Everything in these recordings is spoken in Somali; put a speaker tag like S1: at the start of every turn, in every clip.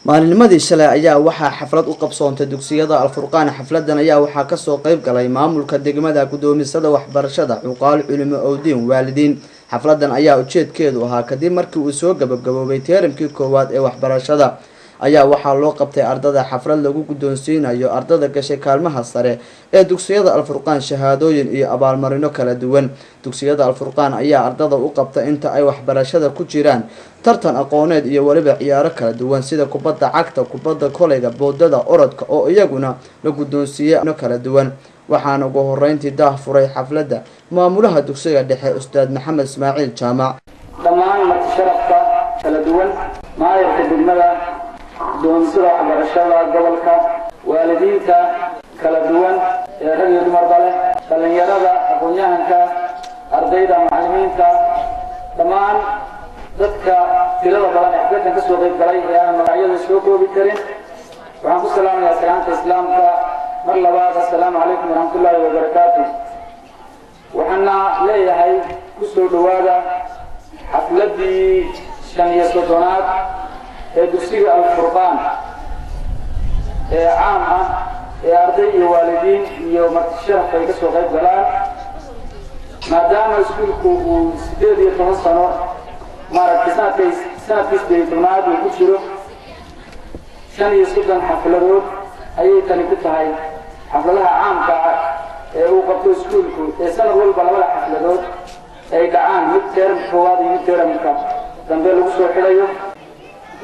S1: Maalinimadii shalay ayaa waxaa xaflad u qabsoontay dugsiyada Alfurqaan. Xafladan ayaa waxaa kasoo qeyb galay maamulka degmada, gudoomisada waxbarashada, cuqaal, culimo owdiin, waalidiin. Xafladan ayaa ujeedkeedu ahaa kadib markii uu soo gabagaboobay teeramkii koowaad ee waxbarashada, ayaa waxaa loo qabtay ardada xaflad lagu guddoonsiinayo ardada gashay kaalmaha sare ee dugsiyada Alfurqaan shahaadooyin iyo abaalmarino kala duwan. Dugsiyada Alfurqaan ayaa ardada u qabta inta ay waxbarashada ku jiraan tartan aqooneed iyo weliba ciyaaro kala duwan, sida kubadda cagta, kubadda koleyga, boodada, orodka, oo iyaguna la guddoonsiiyey kala duwan. Waxaana ugu horeyntii daah furay xafladda maamulaha dugsiga dhexe, Ustaad Maxamed Ismaaciil Jaamac.
S2: Dhammaan marti sharafka kala duwan, maayarka degmada, gudoomisada waxbarashada gobolka, waalidiinta kala duwan ee rag iyo dumarba leh, dhallinyarada, aqoon-yahanka, ardayda, macallimiinta, dhammaan dadka tirada badan ee xafladdan ka soo qayb galay ee aan magacyada soo koobi karin, waxaan ku salaamayaa salaamta Islaamka. Mar labaad, assalaamu calaykum waraxmatullaahi wabarakaatu. Waxaana leeyahay, ku soo dhowaada xafladdii 35aad ee dugsiga Alfurqaan ee caam ah ee arday iyo waalidiin iyo marti sharaf ay ka soo qayb galaan. Maadaama iskuulku uu 18 sano, maaragtay, sanadkay sanadkii 18aad uu ku jiro, 35 xafladood ayay tani ku tahay xafladaha caamka ah ee uu qabto iskuulku, ee sanad walba labada xafladood ay dhacaan, mid teeramka koowaad iyo mid teeramka dambe lagu soo xidhayo.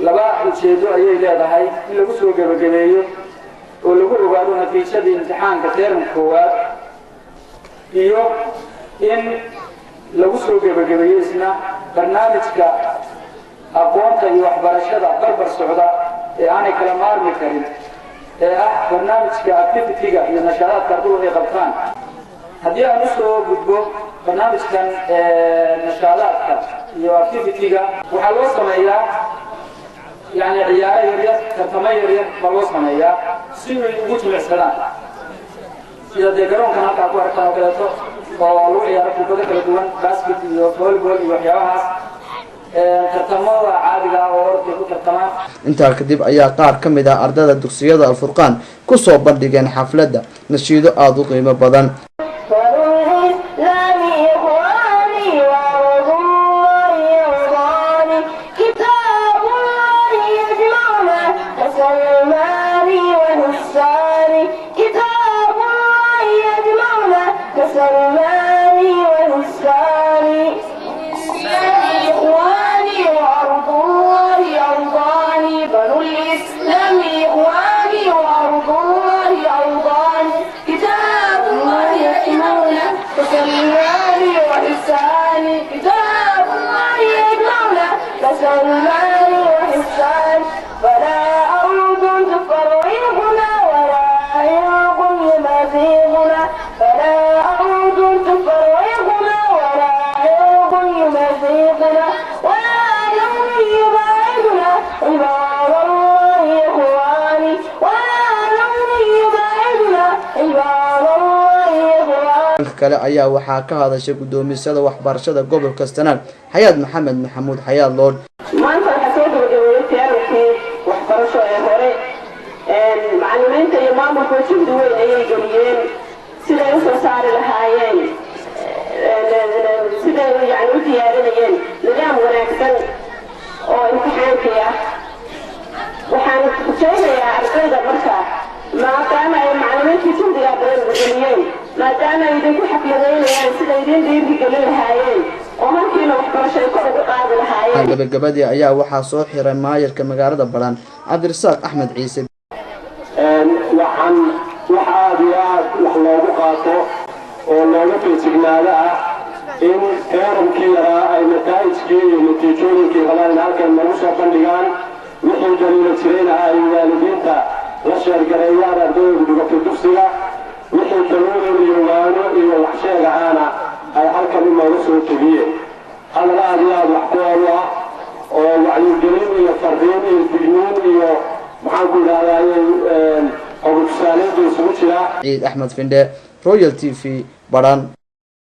S2: Laba ujeedo ayay leedahay: in lagu soo gebagabeeyo oo lagu ogaado natiijadii imtixaanka teeramka koowaad, iyo in lagu soo gebagabeeyo isna barnaamijka aqoonta iyo waxbarashada barbar socda ee aanay kala maarmi karin, ee ah barnaamijka activity-ga iyo nashaadaadka ardadu ay qabtaan. Haddii aan usoo gudbo barnaamijkan nashaadaadka iyo activity-ga, waxaa loo sameeyaa yani ciyaaro yaryar, tartamo yaryar baa loo sameeyaa si ay ugu jimicsadaan, sida dee garoonkan halkaa ku aragtaan oo kaleeto oo lagu ciyaaro kubado kala duwan, basket iyo volleyball iyo waxyaabahaas, tartamada caadiga oo orodkay ku tartamaan.
S1: Intaa kadib ayaa qaar ka mid ah ardada dugsiyada Alfurqaan kusoo bandhigeen xafladda nashiido aada u qiimo badan.
S3: الإسلام إخواني وأرض الله أوطاني، كتاب الله يجمعنا كسلمان ونساني، كتاب الله يجمعنا كسلمان ونساني. إخواني وأرض الله أوطاني، بنو الإسلام إخواني وأرض الله أوطاني، كتاب الله يجمعنا كسلمان وحساني، كتاب الله يجمعنا كسلمان وحساني. فلا أرض تفرقنا ولا عرق يمزقنا، فلا أرض تفرقنا ولا عرق يمزقنا ولا لون يباعدنا، عباد الله إخواني، ولا لون يباعدنا، عباد الله إخواني.
S1: Dhanka kale ayaa waxaa ka hadashay guddoomisada waxbarashada gobolka Sanaag, Xayaad Maxamed Maxamuud, Xayaad Loodh.
S4: Maanta waxaa soo gabagabeeyey teeramkii waxbarasho ee hore. Macallimiinta iyo maamulku juhdi weyn ayay geliyeen siday usoo saari lahaayeen, siday yani u diyaarinayeen nidaam wanaagsan oo imtixaankii ah. Waxaan rajaynayaa ardayda marka, maadaama ay macallimiintii juhdigaa badan geliyeen, maadaama ay idinku xafladaynayaan, sida idin dhiirigelin lahaayeen oo halkiina waxbarasho ay kor ugu qaadi lahaayeen.
S1: Gabagabadii ayaa waxaa soo xiray maayarka magaalada Badhan, Cabdirasaaq Axmed Ciise.
S5: Waxaan wax aada iyo aad wax loogu qaato oo looga feejignaado ah in teeramkii yaraa ay nataa'ijkii iyo natiijooyinkii rabaan in halkan nagu soo bandhigaan, wixii daliila jirayna ay waalidiinta la sheergareeyaan ardaydu dhigatay dugsiga, wixii talooyin iyo waano iyo wax sheeg ahaana ay halkan inooga soo tegiyeen. Hadal aada iyo aada wax ku ool ah oo wacyigelin iyo fariin iyo digniin iyo, maxaan ku idhahdaayey, hoga tusaaleynta isugu jiraa.
S1: Ciid Axmed Findhe, Royal TV, Badhan.